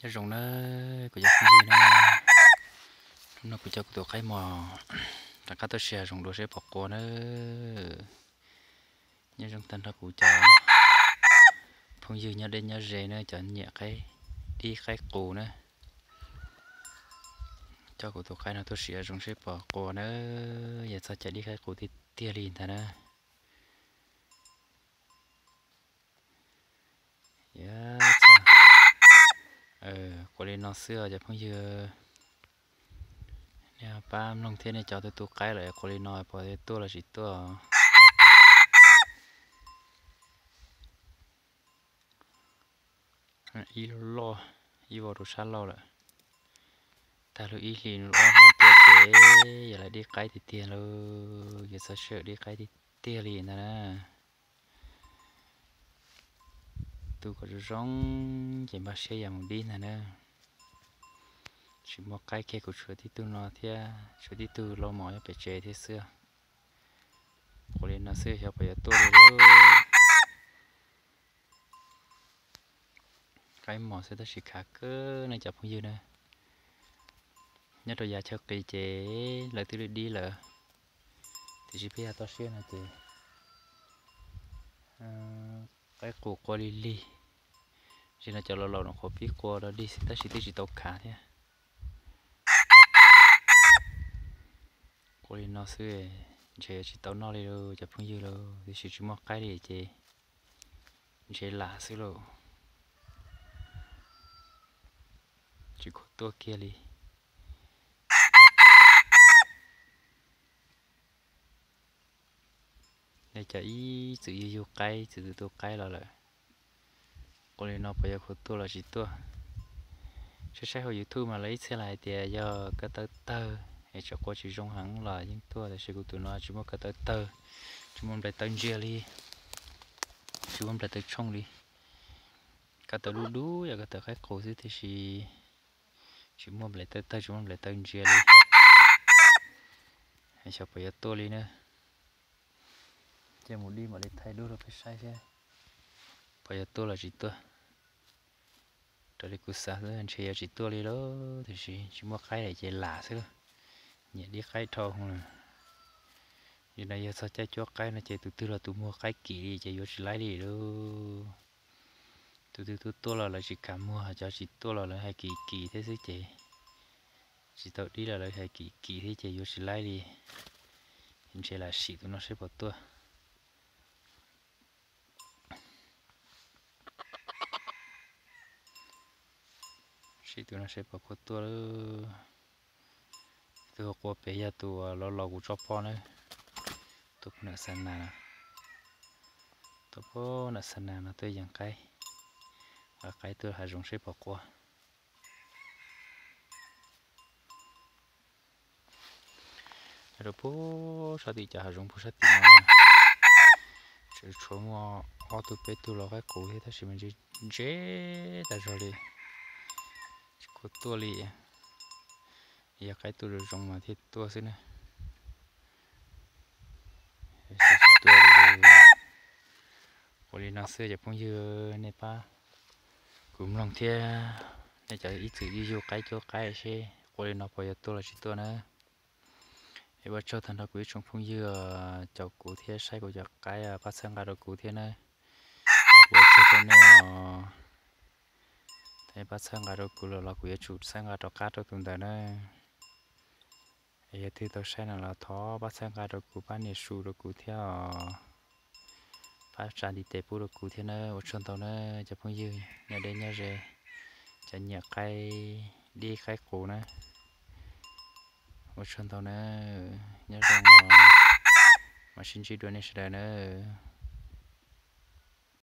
Nyob zoo nawb kuv cov phooj ywg na, hnub no kuv coj kuv tus qaib mos rov qab tuaj sim hav zoov dua seb puas qua nawb. Nyob zoo tag nrho kuv cov phooj ywg nyob deb nyob ze na, cov nyiam qaib dib qaib qus na. Coj kuv tus qaib no tuaj sim hav zoov seb puas qua nawb, yog txog cov dib qaib qus tiag tiag li ntag na. Qua li no xwb os cov phooj ywg. Nej pab mloog thiab nej cov tu tu qaib lawm qua li no puas tuaj los tsis tuaj. Ib lub loj, ib vau rau sab laug lawm. Tag lub ib hlis lub ob hlis tuaj ces yog lawv dib qaib tiag tiag lauj, yog txog sij hawm dib qaib tiag tiag li ntag na. Tu kom zoo zoo ces npaj siab yam mus dib ntag na. Tsis muaj qaib kiag, kuv tshuav tib tug no thiab tshuav tib tug lau mos nyob pem tsev thiab xwb. Qua li no xwb xyov puas yuav tuaj li lauj. Qaib mos xwb tab sis khav kawg na cov phooj ywg na. Nyob rau yav chaw qis ces lawv twb dib lawm, tiam sis peb yav toj siab no ces qaib qus qua lig lig. Zim no cov laus laus no qhuav pib qua dog dig xwb tab sis twb tsis tau khav thiab. Qua li no xwb, ntshe yuav tsis tau noj li lauj cov phooj ywg lauj, tiam sis tsis muaj qaib li ces ntshe lam xwb lauj. Tsis khuv tuaj kiag li. Nej cov ib txwm yug yug qaib, txwm tu tu qaib los lawm, qua li no puas yuav khuv tuaj los tsis tuaj? Saib saib hauv YouTube mas lawv ib txhia los hais tias yog ko taw tawg es tsam qua tsis zoo heev los yeej tuaj, tab sis kuv tus no tsis muaj ko taw tawg, tsis muaj nplaim taw ntsia li, tsis muaj nplaim taw tshooj li. Ko taw dub dub yog ko taw qaib qus xwb tiam sis tsis muaj nplaim taw tawg, tsis muaj nplaim taw ntsia li. Xyov puas yuav tuaj li na. Cia mus dib mam li thaij dub rau peb saib thiab, puas yuav tuaj los tsis tuaj. Raws li kuv xav xwb ntshe yuav tsis tuaj li lauj, tiam sis tsis muaj qaib lawm ces lam xwb lauj. Nyiam dib qaib dhau lawm. Yog no yog txog caij cuab qaib no ces tus twg los tus muag qaib kim li ces yuav tsis laib li lauj. Tus twg tuaj tuaj los lawv tsis kam muag, cov tsis tuaj los lawv hais kim kim thiab xwb ces, tsis tau dib los lawv hais kim kim thiab ces yuav tsis laib li. Ntshe lam sim tus no seb puas tuaj. Sim tus no seb puas qua tuaj. Tus qua pem yog tus laus laus kuv tso poj na. Tuaj pem nam xa nas, tuaj pem nam xa nas no tuaj yees qaib, qaib tuaj hav zoov seb puas qua. Rau puag sab tim cov hav zoov puag sab tim no, tseem tshuav muaj ob tug peb tug los qaib qus thiab tab sis mas ntse ntse tas zog li, tsis qua tuaj li. Yog qaib tuaj zoo zoo mas thiaj tuaj xwb na. Ua li no xwb cov phooj ywg, nej pab kuv mloog thiab nej cov ib txwm yug yug qaib cuab qaib seb qua li no puas yuav tuaj los tsis tuaj na. Es ua tsaug tag nrho kuv ib tsoom phooj ywg caum kuv thiab saib kuv cov qaib pab txhawb nqa rau kuv thiab na. Ua tsaug rau nej os. Pab txhawb nqa rau kuv lawm los kuv yuav tsum txhawb nqa rov qab rau tus ntawd na. Es yog twg tau saib no los thov pab txhawb nqa rau kuv, pab nias subscribe rau kuv thiab os. Pab tsa ntiv tes pub rau kuv thiab na. Ua tsaug ntau na cov phooj ywg nyob deb nyob ze, cov nyiam qaib dib qaib qus na. Ua tsaug ntau na. Nyob zoo, mam sib ntsib dua nej sawv daws na.